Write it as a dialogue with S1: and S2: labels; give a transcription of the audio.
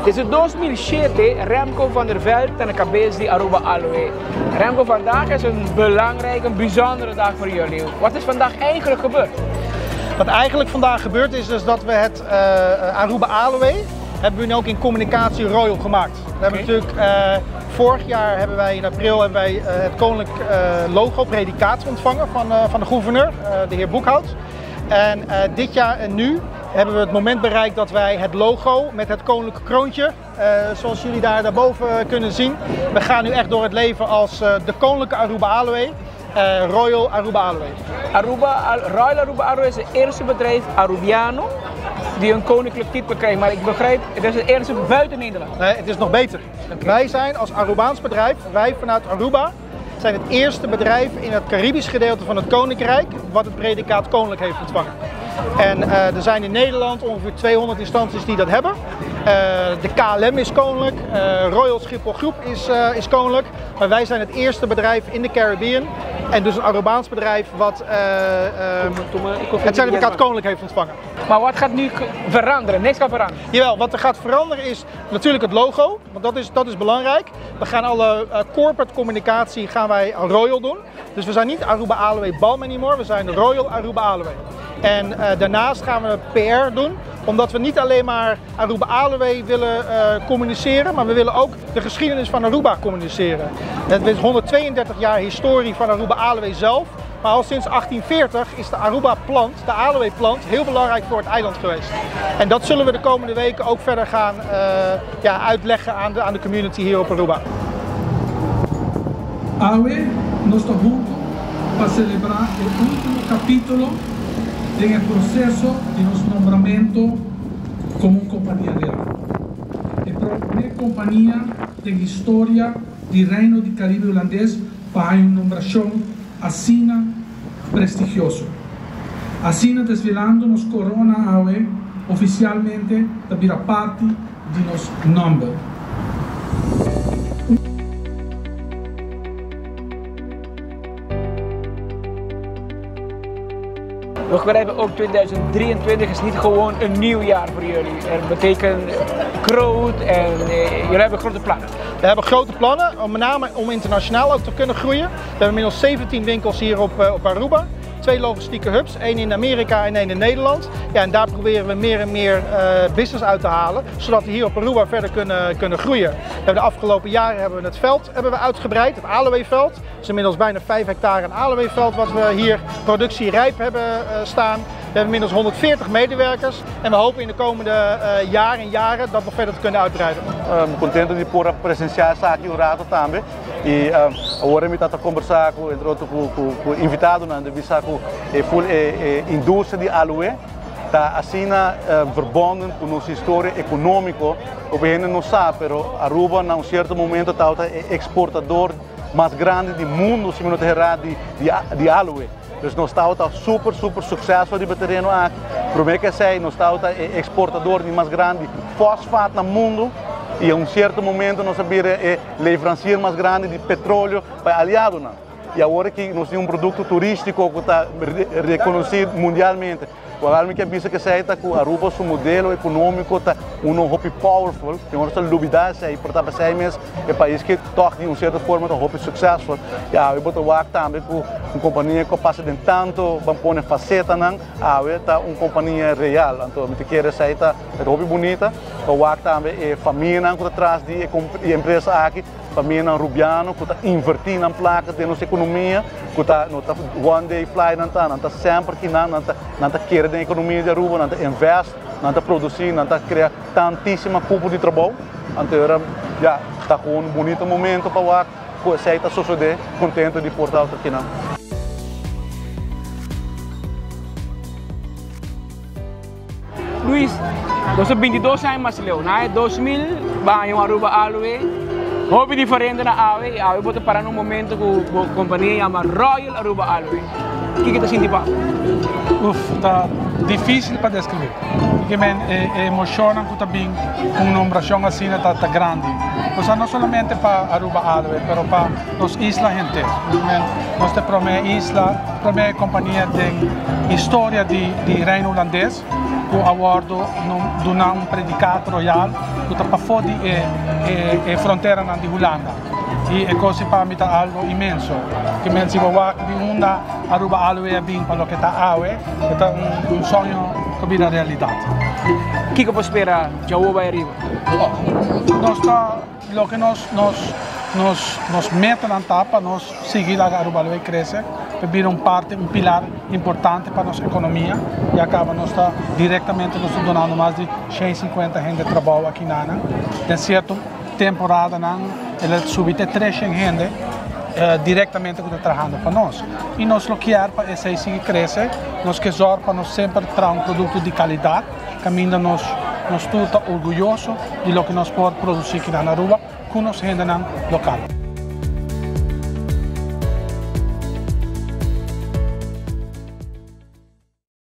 S1: Desde 2007, Remco van der Veld ta na kabes di Aruba Aloe. Remco, vandaag is een belangrijke, een bijzondere dag voor jullie. Wat is vandaag eigenlijk gebeurd?
S2: Wat eigenlijk vandaag gebeurd is, is dat we het Aruba Aloe hebben we nu ook in communicatie royal gemaakt. We hebben natuurlijk, vorig jaar hebben wij in april hebben wij, het koninklijk logo, predicaat ontvangen van de gouverneur, de heer Boekhout. En dit jaar en nu hebben we het moment bereikt dat wij het logo met het koninklijke kroontje, zoals jullie daar daarboven kunnen zien. We gaan nu echt door het leven als de koninklijke Aruba Aloe, Royal Aruba Aloe.
S1: Royal Aruba Aloe is het eerste bedrijf Arubiano die een koninklijk titel krijgt. Maar ik begrijp, het is het eerste buiten Nederland.
S2: Nee, het is nog beter. Wij zijn als Arubaans bedrijf, wij vanuit Aruba, zijn het eerste bedrijf in het Caribisch gedeelte van het Koninkrijk wat het predicaat koninklijk heeft ontvangen. En er zijn in Nederland ongeveer 200 instanties die dat hebben. De KLM is koninklijk, Royal Schiphol Groep is koninklijk. Maar wij zijn het eerste bedrijf in de Caribbean en dus een Arubaans bedrijf wat het certificaat koninklijk heeft ontvangen.
S1: Maar wat gaat nu veranderen? Niks gaat veranderen?
S2: Jawel, wat er gaat veranderen is natuurlijk het logo, want dat is belangrijk. We gaan alle corporate communicatie gaan wij Royal doen. Dus we zijn niet Aruba Aloe Balm anymore, we zijn Royal Aruba Aloe. En daarnaast gaan we PR doen, omdat we niet alleen maar Aruba Aloe willen communiceren, maar we willen ook de geschiedenis van Aruba communiceren. Het is 132 jaar historie van Aruba Aloe zelf, maar al sinds 1840 is de Aruba-plant, de aloe-plant, heel belangrijk voor het eiland geweest. En dat zullen we de komende weken ook verder gaan uitleggen aan de community hier op Aruba.
S3: Awe nos ta hunto pa celebra e ultimo capitulo den e proceso di nos nombramento como un compania real. E prome compania den historia di Reino di Caribe Hulandes pa un nombracion asina prestigioso. Asina desvelando nos corona awe oficialmente ta bira parti di nos nomber.
S1: We begrijpen ook 2023 is niet gewoon een nieuw jaar voor jullie. Het betekent groot en jullie hebben grote plannen.
S2: We hebben grote plannen, met name om internationaal ook te kunnen groeien. We hebben inmiddels 17 winkels hier op Aruba. 2 logistieke hubs, 1 in Amerika en 1 in Nederland. En daar proberen we meer en meer business uit te halen, zodat we hier op Aruba verder kunnen groeien. We hebben de afgelopen jaren hebben we het veld hebben we uitgebreid, het aloe-veld. Het is inmiddels bijna 5 hectare een aloe-veld wat we hier productierijp hebben staan. We hebben inmiddels 140 medewerkers en we hopen in de komende jaren en jaren dat nog verder te kunnen uitbreiden.
S4: Contento di por presenciar esaki un rato tambe. Y awor mi ta conversa cu, entre otro, cu invitado nan de bisa cu e full e industria di aloe ta asina verbonden cu nos historia economico. Op een no sa, pero Aruba na un cierto momento ta e exportador mas grande di mundo, si mi no ta erra, di aloe. Dus nos ta super, super successo di terreno aki. Prome cu esey, nos ta e exportador di mas grandi fosfaat na mundo. Y na un cierto momento nos a bira e leverancier mas grandi di petroleo pa aliado. No? Y awor cu nos tin un producto turistico cu ta reconoci mundialmente. Awor mi kier bisa cu esey ta cu Aruba su modelo economico ta uno hopi powerful, cu nos ta lubida esey, por ta esey mes e pais cu toch di un cierto forma ta hopi successful. Y awe bo ta wak tambe cu un compania cu pasa den tanto, ban pone faceta nan, awe ta un compania real. Anto, mi kier esey ta hopi bunita, pa wak tambe e famia nan cu ta tras di e empresa aki, famia nan Rubiano, cu ta inverti nan placa den nos economia, cu ta, no ta one day fly nan ta, nan ta semper aki nan, nan ta kere den economia di Aruba, nan ta invest, nan ta produci, nan ta crea tantisima cupo di trabou. Anto, ja, ta cu un bunito momento pa wak, cu esey ta sucede, contento di por ta aki nan.
S1: Luis, 2022 aña mas leu, na 2000, bay Aruba Aloe, hopi diferente na awe, y awe bo ta para un momento cu e compania yama Royal Aruba Aloe. Kico bo ta sinti pa?
S3: Uf, ta dificil pa describi. Kiermen e emocion cu ta bin cu un nombracion asina ta grandi. Osea, no solamente pa Aruba Aloe, pero pa nos isla henter. Kiermen, nos ta prome isla, prome compania di historia di Reino Hulandes, cu ku a wòrdu duna un predikat royal ku ta pafó di e e fronteranan di Hulanda. I e kos ei pa mi ta algu inmenso. Ke men si bo wak di unda Aruba Aloe a bin pa loke ta awe, e ta un soño ku bira realidat.
S1: Kiko bo spera djawo bai ariba?
S3: Nos ta Loke nos nos nos nos metanan ta pa nos sigui laga Aruba Aloe crece, pa bira un parti, un pilar importante pa nos economia. Ya caba nos ta directamente nos ta donando mas di 150 hende trabou aki nanan. Den cierto temporadanan el a subi te 300 hende directamente cu ta trahando pa nos. Y nos lo kier pa esey sigui crece, nos ke zorg pa nos semper traha un producto di calidad. Kaminda nos nos tur ta orguyoso di loke nos por produsí kinan na Aruba ku nos hendenan lokal.